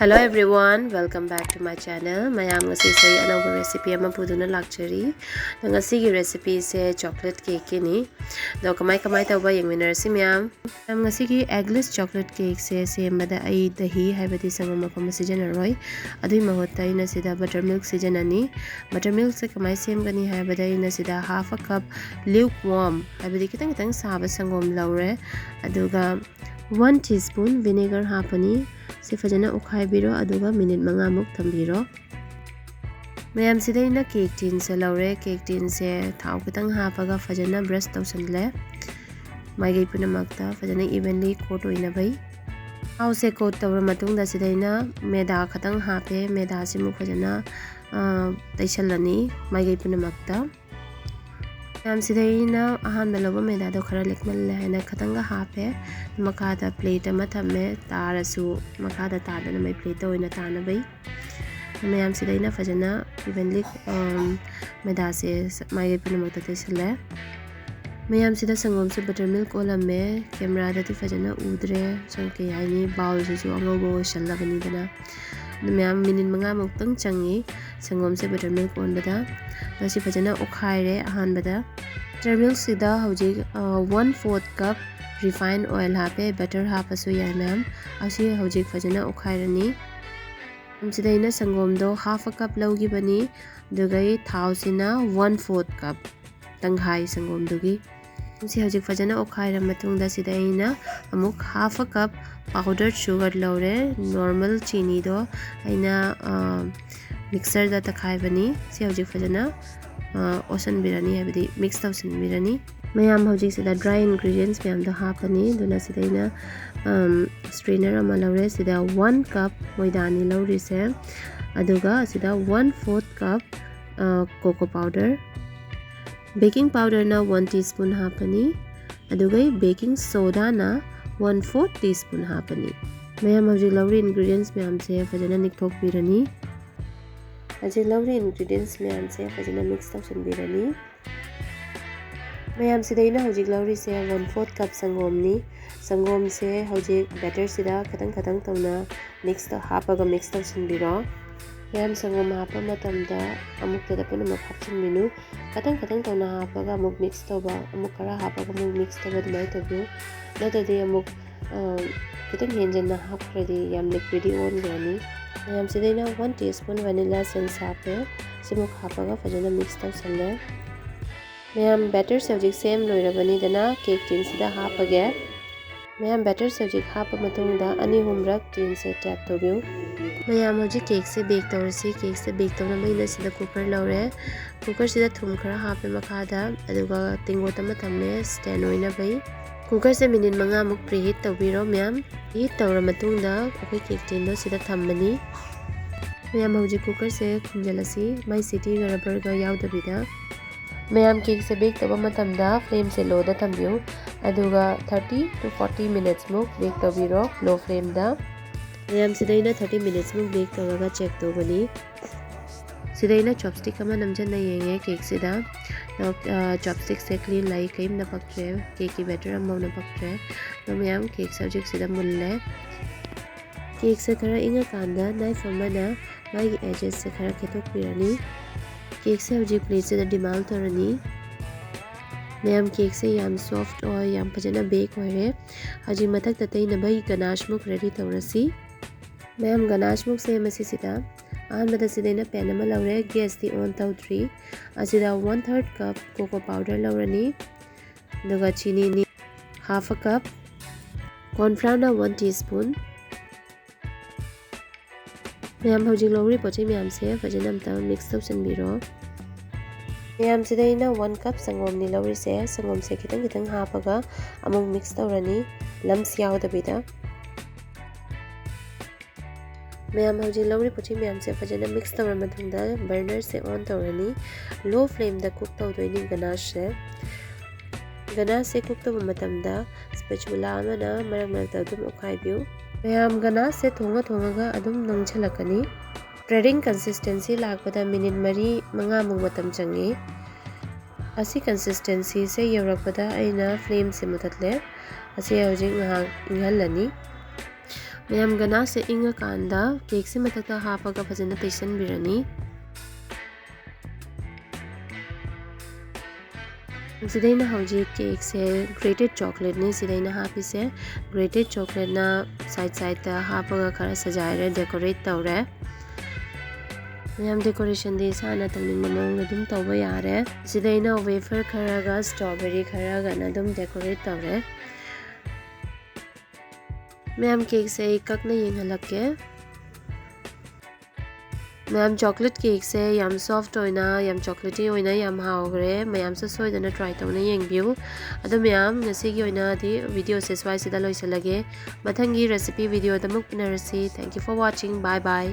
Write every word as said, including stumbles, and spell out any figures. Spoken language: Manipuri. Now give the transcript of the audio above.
Hello everyone, welcome back to my channel. ꯃꯌꯥꯝ, ꯉꯁꯤꯁꯨ ꯑꯩ ꯑꯅꯧꯕ recipe ꯑꯃ ꯄꯨꯗꯨꯅ ꯂꯥꯛꯆꯔꯤ꯫ ꯑꯗꯣ ꯉꯁꯤꯒꯤ recipeꯁꯦ chocolate cakeꯀꯤꯅꯤ꯫ ꯑꯗꯣ ꯀꯃꯥꯏ ꯀꯃꯥꯏ ꯇꯧꯕ ꯌꯦꯡꯃꯤꯟꯅꯔꯁꯤ ꯃꯌꯥꯝ꯫ ꯃꯌꯥꯝ, ꯉꯁꯤꯒꯤ eggless chocolate cakeꯁꯦ ꯁꯦꯝꯕꯗ ꯑꯩ ꯗꯍꯤ, ꯍꯥꯏꯕꯗꯤ ꯁꯪꯒꯣꯝ ꯑꯐꯝꯕ ꯁꯤꯖꯤꯟꯅꯔꯣꯏ꯫ ꯑꯗꯨꯒꯤ ꯃꯍꯨꯠꯇ ꯑꯩꯅ ꯁꯤꯗ butter milk ꯁꯤꯖꯤꯟꯅꯅꯤ꯫ Butter milkꯁꯦ ꯀꯃꯥꯏ ꯁꯦꯝꯒꯅꯤ ꯍꯥꯏꯕꯗ, ꯑꯩꯅ ꯁꯤꯗ half a cup lukewarm, ꯍꯥꯏꯕꯗꯤ ꯈꯤꯇꯪ ꯈꯤꯇꯪ ꯁꯥꯕ ꯁꯪꯒꯣꯝ ꯂꯧꯔꯦ꯫ ꯑꯗꯨꯒ one teaspoon vinegar ꯍꯥꯞꯄꯅꯤ꯫ ꯁꯤ ꯐꯖꯅ ꯑꯣꯠꯈꯥꯏꯕꯤꯔꯣ, ꯑꯗꯨꯒ ꯃꯤꯅꯤꯠ ꯃꯉꯥꯃꯨꯛ ꯊꯝꯕꯤꯔꯣ꯫ ꯃꯌꯥꯝ, ꯁꯤꯗ ꯑꯩꯅ cake tinꯁꯦ ꯂꯧꯔꯦ꯫ Cake tinꯁꯦ ꯊꯥꯎ ꯈꯤꯇꯪ ꯍꯥꯞꯄꯒ ꯐꯖꯅ brush ꯇꯧꯁꯜꯂꯦ ꯃꯥꯏꯀꯩ ꯄꯨꯝꯅꯃꯛꯇ, ꯐꯖꯅ evenly coat ꯑꯣꯏꯅꯕꯩ꯫ ꯊꯥꯎꯁꯦ coat ꯇꯧꯔ ꯃꯇꯨꯡꯗ ꯁꯤꯗ ꯑꯩꯅ ꯃꯦꯗꯥ ꯈꯤꯇꯪ ꯍꯥꯞꯄꯦ꯫ ꯃꯦꯗꯥꯁꯤꯃꯨꯛ ꯐꯖꯅ, ꯑ, ꯇꯩꯁꯜꯂꯅꯤ ꯃꯥꯏꯀꯩ ꯄꯨꯝꯅꯃꯛꯇ꯫ ꯃꯌꯥꯝ, ꯁꯤꯗ ꯑꯩꯅ ꯑꯍꯥꯟꯕ ꯂꯧꯕ ꯃꯦꯗꯥꯗꯣ ꯈꯔ ꯂꯤꯛꯃꯜꯂꯦ ꯍꯥꯏꯅ ꯈꯤꯇꯪꯒ ꯍꯥꯞꯄꯦ꯫ ꯃꯈꯥꯗ plate ꯑꯃ ꯊꯝꯃꯦ, ꯇꯥꯔꯁꯨ ꯃꯈꯥꯗ ꯇꯥꯗꯅꯕ plate ꯑꯣꯏꯅ ꯇꯥꯅꯕꯩ꯫ ꯃꯌꯥꯝ, ꯁꯤꯗ ꯑꯩꯅ ꯐꯖꯅ evenly, ꯑꯝ, ꯃꯦꯗꯥꯁꯦ ꯃꯥꯏꯀꯩ ꯄꯨꯝꯅꯃꯛꯇ ꯇꯩꯁꯜꯂꯦ꯫ ꯃꯌꯥꯝ, ꯁꯤꯗ ꯁꯪꯒꯣꯝꯁꯦ butter milk ꯑꯣꯜꯂꯝꯃꯦ꯫ Cameraꯗꯗꯤ ꯐꯖꯅ ꯎꯗ꯭ꯔꯦ, ꯁꯨꯝ ꯀꯩ ꯍꯥꯏꯅꯤ, bowlꯁꯤꯁꯨ ꯑꯉꯧꯕ ꯑꯣꯏꯁꯜꯂꯕꯅꯤꯗꯅ꯫ ꯑꯗꯨ ꯃꯌꯥꯝ, ꯃꯤꯅꯤꯠ ꯃꯉꯥꯃꯨꯛꯇꯪ ꯆꯪꯉꯤ ꯁꯪꯒꯣꯝꯁꯦ butter milk ꯑꯣꯟꯕꯗ꯫ ꯑꯗꯣ ꯁꯤ ꯐꯖꯅ ꯑꯣꯠꯈꯥꯏꯔꯦ ꯑꯍꯥꯟꯕꯗ꯫ Butter milkꯁꯤꯗ ꯍꯧꯖꯤꯛ, ꯑ, one fourth cup refined oil ꯍꯥꯞꯄꯦ, butter ꯍꯥꯞꯄꯁꯨ ꯌꯥꯏ ꯃꯌꯥꯝ꯫ ꯑꯁꯤ ꯍꯧꯖꯤꯛ ꯐꯖꯅ ꯑꯣꯠꯈꯥꯏꯔꯅꯤ꯫ ꯁꯤꯗ ꯑꯩꯅ ꯁꯪꯒꯣꯝꯗꯣ half a cup ꯂꯧꯈꯤꯕꯅꯤ, ꯑꯗꯨꯒ ꯑꯩ ꯊꯥꯎꯁꯤꯅ one fourth cup, ꯇꯪꯈꯥꯏ ꯁꯪꯒꯣꯝꯗꯨꯒꯤ꯫ ꯁꯤ ꯍꯧꯖꯤꯛ ꯐꯖꯅ ꯑꯣꯠꯈꯥꯏꯔ ꯃꯇꯨꯡꯗ ꯁꯤꯗ ꯑꯩꯅ ꯑꯃꯨꯛ half a cup powdered sugar ꯂꯧꯔꯦ꯫ Normal ꯆꯤꯅꯤꯗꯣ ꯑꯩꯅ, ꯑ, mixerꯗ ꯇꯛꯈꯥꯏꯕꯅꯤ꯫ ꯁꯤ ꯍꯧꯖꯤꯛ ꯐꯖꯅ, ꯑ, ꯑꯣꯠꯁꯟꯕꯤꯔꯅꯤ, ꯍꯥꯏꯕꯗꯤ mix ꯇꯧꯁꯤꯟꯕꯤꯔꯅꯤ꯫ ꯃꯌꯥꯝ, ꯍꯧꯖꯤꯛ ꯁꯤꯗ dry ingredients ꯃꯌꯥꯝꯗꯣ ꯍꯥꯞꯄꯅꯤ꯫ ꯑꯗꯨꯅ ꯁꯤꯗ ꯑꯩꯅ, ꯑꯝ, strainer ꯑꯃ ꯂꯧꯔꯦ꯫ ꯁꯤꯗ one cup ꯃꯣꯏꯗꯥꯅꯤ ꯂꯧꯔꯤꯁꯦ꯫ ꯑꯗꯨꯒ ꯁꯤꯗ one fourth cup, ꯑ, cocoa powder꯫ Baking powderꯅ one teaspoon ꯍꯥꯞꯄꯅꯤ꯫ ꯑꯗꯨꯒ baking sodaꯅ one fourth teaspoon ꯍꯥꯞꯄꯅꯤ꯫ ꯃꯌꯥꯝ, ꯍꯧꯖꯤꯛ ꯂꯧꯔꯤ ingredients ꯃꯌꯥꯝꯁꯦ ꯐꯖꯅ ꯅꯤꯛꯊꯣꯛꯄꯤꯔꯅꯤ꯫ ꯍꯧꯖꯤꯛ ꯂꯧꯔꯤ ingredients ꯃꯌꯥꯝꯁꯦ ꯐꯖꯅ mix ꯇꯧꯁꯤꯟꯕꯤꯔꯅꯤ꯫ ꯃꯌꯥꯝꯁꯤꯗ ꯑꯩꯅ ꯍꯧꯖꯤꯛ ꯂꯧꯔꯤꯁꯦ one fourth cup ꯁꯪꯒꯣꯝꯅꯤ꯫ ꯁꯪꯒꯣꯝꯁꯦ ꯍꯧꯖꯤꯛ batterꯁꯤꯗ ꯈꯤꯇꯪ ꯈꯤꯇꯪ ꯇꯧꯅ mix ꯇꯧ-, ꯍꯥꯞꯄꯒ mix ꯇꯧꯁꯤꯟꯕꯤꯔꯣ꯫ ꯃꯌꯥꯝ ꯁꯪꯒꯣꯝ ꯍꯥꯞꯄ ꯃꯇꯝꯗ ꯑꯃꯨꯛꯇꯗ ꯄꯨꯝꯅꯃꯛ ꯍꯥꯞꯆꯤꯟꯕꯤꯅꯨ꯫ ꯈꯤꯇꯪ ꯈꯤꯇꯪ ꯇꯧꯅ ꯍꯥꯞꯄꯒ ꯑꯃꯨꯛ mix ꯇꯧꯕ, ꯑꯃꯨꯛ ꯈꯔ ꯍꯥꯞꯄꯒ ꯑꯃꯨꯛ mix ꯇꯧꯕ, ꯑꯗꯨꯃꯥꯏꯅ ꯇꯧꯕꯤꯌꯨ꯫ ꯅꯠꯇ꯭ꯔꯗꯤ ꯑꯃꯨꯛ, ꯑ, ꯈꯤꯇꯪ ꯍꯦꯟꯖꯟꯅ ꯍꯥꯞꯈ꯭ꯔꯗꯤ ꯌꯥꯝ liquidy ꯑꯣꯟꯈ꯭ꯔꯅꯤ꯫ ꯃꯌꯥꯝꯁꯤꯗ ꯑꯩꯅ one teaspoon vanilla essence ꯍꯥꯞꯄꯦ꯫ ꯁꯤꯃꯨꯛ ꯍꯥꯞꯄꯒ ꯐꯖꯅ mix ꯇꯧꯁꯜꯂꯦ꯫ ꯃꯌꯥꯝ batterꯁꯦ ꯍꯧꯖꯤꯛ ꯁꯦꯝ ꯂꯣꯏꯔꯕꯅꯤꯗꯅ cake tinꯁꯤꯗ ꯍꯥꯞꯄꯒꯦ꯫ ꯃꯌꯥꯝ batterꯁꯦ ꯍꯧꯖꯤꯛ ꯍꯥꯞꯄ ꯃꯇꯨꯡꯗ ꯑꯅꯤ ꯑꯍꯨꯝꯔꯛ tinꯁꯦ tap ꯇꯧꯕꯤꯌꯨ꯫ ꯃꯌꯥꯝ ꯍꯧꯖꯤꯛ cakeꯁꯦ bake ꯇꯧꯔꯁꯤ꯫ Cakeꯁꯦ bake ꯇꯧꯅꯕ ꯑꯩꯅ ꯁꯤꯗ cooker ꯂꯧꯔꯦ꯫ Cookerꯁꯤꯗ ꯊꯨꯝ ꯈꯔ ꯍꯥꯞꯄꯦ ꯃꯈꯥꯗ, ꯑꯗꯨꯒ ꯇꯦꯡꯀꯣꯠ ꯑꯃ ꯊꯝꯃꯦ stand ꯑꯣꯏꯅꯕꯒꯤ꯫ Cookerꯁꯦ minute ꯃꯉꯥꯃꯨꯛ preheat ꯇꯧꯕꯤꯔꯣ ꯃꯌꯥꯝ꯫ Preheat ꯇꯧꯔ ꯃꯇꯨꯡꯗ ꯑꯩꯈꯣꯏ cake tinꯗꯣ ꯁꯤꯗ ꯊꯝꯃꯅꯤ꯫ ꯃꯌꯥꯝ ꯍꯧꯖꯤꯛ cookerꯁꯦ ꯈꯨꯝꯖꯤꯜꯂꯁꯤ, ꯃꯥꯏ ꯁꯤꯇꯤꯒ rubberꯒ ꯌꯥꯎꯗꯕꯤꯗ꯫ ꯃꯌꯥꯝ cakeꯁꯦ bake ꯇꯧꯕ ꯃꯇꯝꯗ flameꯁꯦ lowꯗ ꯊꯝꯕꯤꯌꯨ, ꯑꯗꯨꯒ thirty to forty minutesꯃꯨꯛ bake ꯇꯧꯕꯤꯔꯣ low flameꯗ꯫ ꯃꯌꯥꯝꯁꯤꯗ ꯑꯩꯅ thirty minutesꯃꯨꯛ bake ꯇꯧꯔꯒ check ꯇꯧꯕꯅꯤ꯫ ꯁꯤꯗ ꯑꯩꯅ chopstick ꯑꯃ ꯅꯝꯖꯟꯅ ꯌꯦꯡꯉꯦ cakeꯁꯤꯗ꯫ ꯑꯗꯣ, ꯑ, chopstickꯁꯦ clean ꯂꯩ, ꯀꯔꯤꯝ ꯅꯄꯛꯇ꯭ꯔꯦ, cakeꯀꯤ batter ꯑꯃꯐꯥꯎ ꯅꯄꯛꯇ꯭ꯔꯦ꯫ ꯑꯗꯣ ꯃꯌꯥꯝ cakeꯁꯦ ꯍꯧꯖꯤꯛ ꯁꯤꯗ ꯃꯨꯜꯂꯦ꯫ Cakeꯁꯦ ꯈꯔ ꯏꯪꯉꯀꯥꯟꯗ knife ꯑꯃꯅ ꯃꯥꯒꯤ edgesꯁꯦ ꯈꯔ ꯈꯦꯠꯇꯣꯛꯄꯤꯔꯅꯤ꯫ Cakeꯁꯦ ꯍꯧꯖꯤꯛ plateꯁꯤꯗ demount ꯇꯧꯔꯅꯤ꯫ ꯃꯌꯥꯝ cakeꯁꯦ ꯌꯥꯝ soft ꯑꯣꯏ, ꯌꯥꯝ ꯐꯖꯅ bake ꯑꯣꯏꯔꯦ꯫ ꯍꯧꯖꯤꯛ ꯃꯊꯛꯇ ꯇꯩꯅꯕꯒꯤ ganacheꯃꯨꯛ ready ꯇꯧꯔꯁꯤ꯫ ꯃꯌꯥꯝ ganacheꯃꯨꯛ ꯁꯦꯝꯃꯁꯤ ꯁꯤꯗ꯫ ꯑꯍꯥꯟꯕꯗ ꯁꯤꯗ ꯑꯩꯅ pan ꯑꯃ ꯂꯧꯔꯦ, gasꯇꯤ on ꯇꯧꯗ꯭ꯔꯤ꯫ ꯑꯁꯤꯗ one third cup cocoa powder ꯂꯧꯔꯅꯤ, ꯑꯗꯨꯒ ꯆꯤꯅꯤꯅꯤ half a cup, corn flourꯅ one teaspoon꯫ ꯃꯌꯥꯝ ꯍꯧꯖꯤꯛ ꯂꯧꯔꯤ ꯄꯣꯠ ꯆꯩ ꯃꯌꯥꯝꯁꯦ ꯐꯖꯅ ꯑꯝꯇ mix ꯇꯧꯁꯤꯟꯕꯤꯔꯣ꯫ ꯃꯌꯥꯝꯁꯤꯗ ꯑꯩꯅ one cup ꯁꯪꯒꯣꯝꯅꯤ ꯂꯧꯔꯤꯁꯦ꯫ ꯁꯪꯒꯣꯝꯁꯦ ꯈꯤꯇꯪ ꯈꯤꯇꯪ ꯍꯥꯞꯄꯒ ꯑꯃꯨꯛ mix ꯇꯧꯔꯅꯤ, lumps ꯌꯥꯎꯗꯕꯤꯗ꯫ ꯃꯌꯥꯝ ꯍꯧꯖꯤꯛ ꯂꯧꯔꯤ ꯄꯣꯠ ꯆꯩ ꯃꯌꯥꯝꯁꯦ ꯐꯖꯅ mix ꯇꯧꯔ ꯃꯇꯨꯡꯗ burnerꯁꯦ on ꯇꯧꯔꯅꯤ꯫ Low flameꯗ cook ꯇꯧꯗꯣꯏꯅꯤ ganacheꯁꯦ꯫ Ganacheꯁꯦ cook ꯇꯧꯕ ꯃꯇꯝꯗ spatula ꯑꯃꯅ ꯃꯔꯛ ꯃꯔꯛꯇ ꯑꯗꯨꯝ ꯑꯣꯠꯈꯥꯏꯕꯤꯌꯨ꯫ ꯃꯌꯥꯝ ganacheꯁꯦ ꯊꯣꯡꯉ ꯊꯣꯡꯉꯒ ꯑꯗꯨꯝ ꯅꯪꯁꯤꯜꯂꯛꯀꯅꯤ꯫ Breading consistency ꯂꯥꯛꯄꯗ minute ꯃꯔꯤ ꯃꯉꯥꯃꯨꯛ ꯃꯇꯝ ꯆꯪꯉꯤ꯫ ꯑꯁꯤ consistencyꯁꯦ ꯌꯧꯔꯛꯄꯗ ꯑꯩꯅ flameꯁꯦ ꯃꯨꯊꯠꯂꯦ꯫ ꯑꯁꯤ ꯍꯧꯖꯤꯛ ꯉꯥꯏꯍꯥꯛ ꯏꯪꯍꯜꯂꯅꯤ꯫ ꯃꯌꯥꯝ ganacheꯁꯦ ꯏꯪꯉꯀꯥꯟꯗ cakeꯁꯦ ꯃꯊꯛꯇ ꯍꯥꯞꯄꯒ ꯐꯖꯅ ꯇꯩꯁꯟꯕꯤꯔꯅꯤ꯫ ꯁꯤꯗꯩꯅ ꯍꯧꯖꯤꯛ cakeꯁꯦ grated chocolateꯅꯤ ꯁꯤꯗꯩꯅ ꯍꯥꯞꯄꯤꯁꯦ꯫ Grated chocolateꯅ side sideꯇ ꯍꯥꯞꯄꯒ ꯈꯔ ꯁꯖꯥꯏꯔꯦ, decorate ꯇꯧꯔꯦ꯫ ꯃꯌꯥꯝ decorationꯗꯤ ꯏꯁꯥꯅ ꯇꯧꯅꯤꯡꯕ ꯃꯑꯣꯡꯗ ꯑꯗꯨꯝ ꯇꯧꯕ ꯌꯥꯔꯦ꯫ ꯁꯤꯗꯩꯅ wafer ꯈꯔꯒ strawberry ꯈꯔꯒꯅ ꯑꯗꯨꯝ decorate ꯇꯧꯔꯦ꯫ ꯃꯌꯥꯝ cakeꯁꯦ ꯑꯩ ꯀꯛꯅ ꯌꯦꯡꯍꯜꯂꯛꯀꯦ꯫ ꯃꯌꯥꯝ chocolate cakeꯁꯦ ꯌꯥꯝ soft ꯑꯣꯏꯅ, ꯌꯥꯝ chocolatey ꯑꯣꯏꯅ ꯌꯥꯝ ꯍꯥꯎꯈ꯭ꯔꯦ꯫ ꯃꯌꯥꯝꯁꯨ ꯁꯣꯏꯗꯅ try ꯇꯧꯅ ꯌꯦꯡꯕꯤꯌꯨ꯫ ꯑꯗꯣ ꯃꯌꯥꯝ, ꯉꯁꯤꯒꯤ ꯑꯣꯏꯅꯗꯤ videoꯁꯦ ꯁ꯭ꯋꯥꯏꯁꯤꯗ ꯂꯣꯏꯁꯤꯜꯂꯒꯦ꯫ ꯃꯊꯪꯒꯤ recipe videoꯗ ꯑꯃꯨꯛ ꯎꯅꯔꯁꯤ꯫ Thank you for watching. Bye bye.